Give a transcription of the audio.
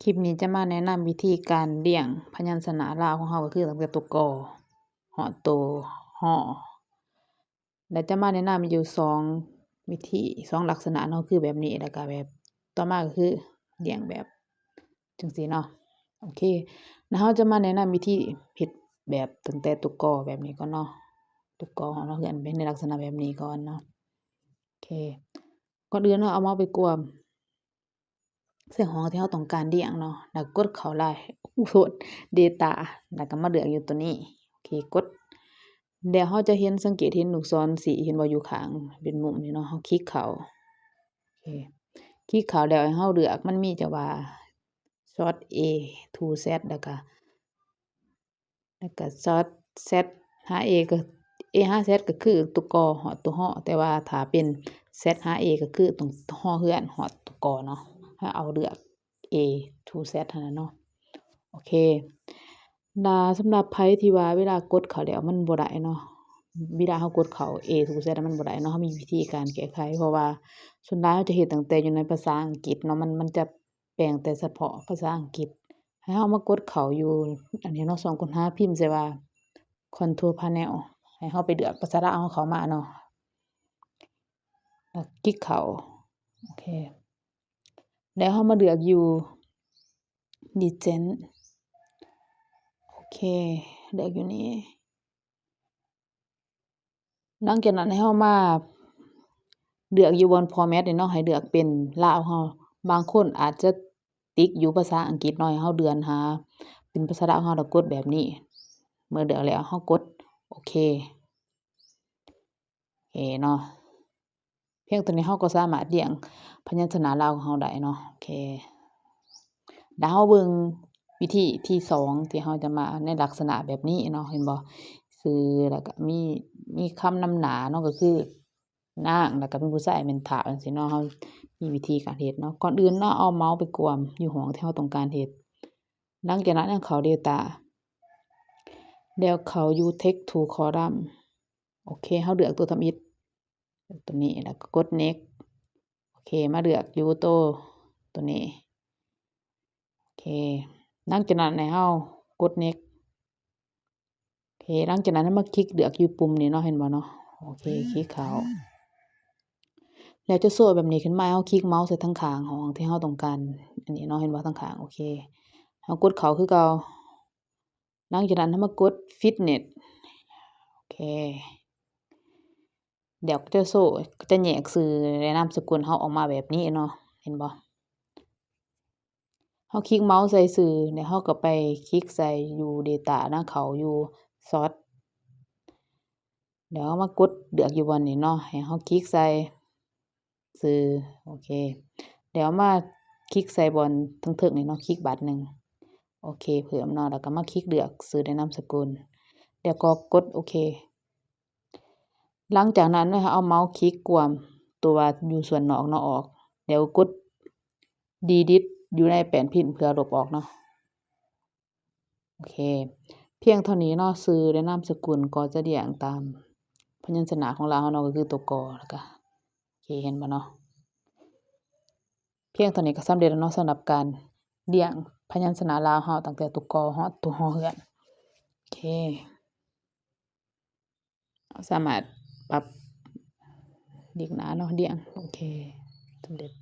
ຄລິບນີ້ຈະມາແນະນຳວິທີການລຽງພະຍັນຊະນະລາວຂອງເຮົາ ກໍຄືຕັ້ງແຕ່ຕົວ ກ ຮອດຕົວ ຮ ແລະ ຈະມາແນະນຳຢູ່ສອງວິທີ ສອງລັກສະນະເນາະ ຄືແບບນີ້ ແລ້ວກໍແບບຕໍ່ມາກໍຄືລຽງແບບຈັ່ງຊີ້ເນາະ. ໂອເຄ ແລ້ວເຮົາຈະມາແນະນຳວິທີເຮັດແບບຕັ້ງແຕ່ຕົວ ກ ແບບນີ້ກ່ອນເນາະ ຕົວ ກ ຂອງເຮົາເຮືອນເປັນໃນລັກສະນະແບບນີ້ກ່ອນເນາະ. ໂອເຄ ກ່ອນອື່ນເຮົາເອົາເມົາສ໌ໄປກວມ ໃສ່ຫ້ອງທີ່ເຮົາຕ້ອງການລຽງເນາະ ແລ້ວກົດເຂົ້າລາຍ ໂອ້ ໂທດ Data ແລ້ວກໍມາເລືອກຢູ່ຕົວນີ້. ໂອເຄ ກົດ ແລ້ວເຮົາຈະເຫັນ ສັງເກດເຫັນລູກສອນສີ ເຫັນບໍ່ ຢູ່ຂ້າງເປັນມຸມນີ້ເນາະ ເຮົາຄລິກເຂົ້າ. ໂອເຄ ຄລິກເຂົ້າແລ້ວໃຫ້ເຮົາເລືອກ ມັນມີຈະວ່າ Sort A to Z ແລ້ວກໍ ແລ້ວກໍ Sort Z ຫາ A ກໍ A ຫາ Z ກໍຄືຕົວ ກ ຮອດຕົວ ຮ ແຕ່ວ່າຖ້າເປັນ Z ຫາ A ກໍຄືຕົວ ຮ ເຮືອນຮອດຕົວ ກ ເນາະ. ເຮົາເອົາເລືອກ A to Z ຫັ້ນນະເນາະ. ໂອເຄ ແລ້ວສຳລັບໃຜທີ່ວ່າເວລາກົດເຂົ້າແລ້ວມັນບໍ່ໄດ້ເນາະ ເວລາເຮົາກົດເຂົ້າ A to Z ມັນບໍ່ໄດ້ເນາະ ເຮົາມີວິທີການແກ້ໄຂ ເພາະວ່າສ່ວນຫຼາຍເຮົາຈະເຮັດຕັ້ງແຕ່ຢູ່ໃນພາສາອັງກິດເນາະ ມັນ ມັນຈະ ແປງແຕ່ສະເພາະພາສາອັງກິດ. ໃຫ້ເຮົາມາກົດເຂົ້າຢູ່ອັນນີ້ເນາະ ຊ່ອງຄົ້ນຫາ ພິມໃສ່ວ່າ Control Panel ໃຫ້ເຮົາໄປເລືອກພາສາລາວເຮົາເຂົ້າມາເນາະ ແລ້ວຄລິກເຂົ້າ. ໂອເຄ ແລ້ວເຮົາມາເລືອກຢູ່ Legend ໂອເຄ ເລືອກຢູ່ນີ້. ຫຼັງຈາກນັ້ນໃຫ້ເຮົາມາເລືອກຢູ່ບ່ອນ Format ນີ້ເນາະ ໃຫ້ເລືອກເປັນລາວເຮົາ. ບາງຄົນອາດຈະຕິດຢູ່ພາສາອັງກິດເນາະ ໃຫ້ເຮົາເລື່ອນຫາເປັນພາສາລາວເຮົາ ແລ້ວກົດແບບນີ້. ເມື່ອເລືອກແລ້ວເຮົາກົດໂອເຄ. ໂອເຄເນາະ ພຽງເທົ່ານີ້ເຮົາກໍສາມາດລຽງພະຍັນຊະນະລາວຂອງເຮົາໄດ້ເນາະ. ໂອເຄ ແລ້ວເຮົາເບິ່ງວິທີທີສອງ ທີ່ເຮົາຈະມາໃນລັກສະນະແບບນີ້ເນາະ ເຫັນບໍ່? ຊື່ ແລ້ວກໍມີ ມີຄຳນຳໜ້າເນາະ ກໍຄືນາງ ແລ້ວກໍເປັນຜູ້ຊາຍແມ່ນທ້າວ ຈັ່ງຊີ້ເນາະ. ເຮົາມີວິທີການເຮັດເນາະ ກ່ອນອື່ນເນາະ ເອົາເມົາສ໌ໄປກວມຢູ່ຫ້ອງທີ່ເຮົາຕ້ອງການເຮັດ. ຫຼັງຈາກນັ້ນເຂົ້າ Data ແລ້ວເຂົ້າຢູ່ Text to Column. ໂອເຄ ເຮົາເລືອກຕົວທຳອິດ ຕົວນີ້ ແລ້ວກໍກົດ Next. ໂອເຄ ມາເລືອກຢູ່ໂຕ ຕົວນີ້. ໂອເຄ ຫຼັງຈາກນັ້ນໃຫ້ເຮົາກົດ Next. ໂອເຄ ຫຼັງຈາກນັ້ນໃຫ້ມາຄລິກເລືອກຢູ່ປຸ່ມນີ້ເນາະ ເຫັນບໍ່ເນາະ? ໂອເຄ ຄລິກເຂົ້າ ແລ້ວຈະໂຊແບບນີ້ຂຶ້ນມາ ເຮົາຄລິກເມົາສ໌ໃສ່ທາງຂ້າງຫ້ອງທີ່ເຮົາຕ້ອງການ ອັນນີ້ເນາະ ເຫັນບໍ່ ທາງຂ້າງ. ໂອເຄ ເຮົາກົດເຂົ້າຄືເກົ່າ. ຫຼັງຈາກນັ້ນເຮົາມາກົດ Fitness. ໂອເຄ ດຽວຈະໂຊ ຈະແຍກຊື່ ແລະ ນາມສະກຸນເຮົາອອກມາແບບນີ້ເນາະ ເຫັນບໍ່? ເຮົາຄລິກເມົາສ໌ໃສ່ຊື່ ແລ້ວເຮົາກໍໄປຄລິກໃສ່ຢູ່ Data ນະ ເຂົ້າຢູ່ Sort ແລ້ວເຮົາມາກົດເລືອກຢູ່ບ່ອນນີ້ເນາະ ໃຫ້ເຮົາຄລິກໃສ່ຊື່. ໂອເຄ ແລ້ວມາຄລິກໃສ່ບ່ອນເທິງໆນີ້ເນາະ ຄລິກບາດໜຶ່ງ. ໂອເຄ ເພີ່ມເນາະ ແລ້ວກໍມາຄລິກເລືອກຊື່ ແລະ ນາມສະກຸນ ແລ້ວກໍກົດໂອເຄ. ຫຼັງຈາກນັ້ນໃຫ້ເຮົາເອົາເມົາສ໌ຄລິກກວມຕົວຢູ່ສ່ວນນອກເນາະອອກ ແລ້ວກົດ Delete ຢູ່ໃນແປ້ນພິມເພື່ອລົບອອກເນາະ. ໂອເຄ ພຽງເທົ່ານີ້ເນາະ ຊື່ ແລະ ນາມສະກຸນກໍຈະລຽງຕາມພະຍັນຊະນະຂອງລາວເຮົາເນາະ ກໍຄືຕົວ ກ ແລ້ວກໍ ໂອເຄ ເຫັນບໍ່ເນາະ? ພຽງເທົ່ານີ້ກໍສຳເລັດແລ້ວເນາະ ສຳລັບການລຽງພະຍັນຊະນະລາວເຮົາ ຕັ້ງແຕ່ຕົວ ກ ຮອດຕົວ ຮ ເຮືອນ. ໂອເຄ ເຮົາສາມາດປັບເລກໜ້າເນາະ ລຽງ. ໂອເຄ ສຳເລັດ.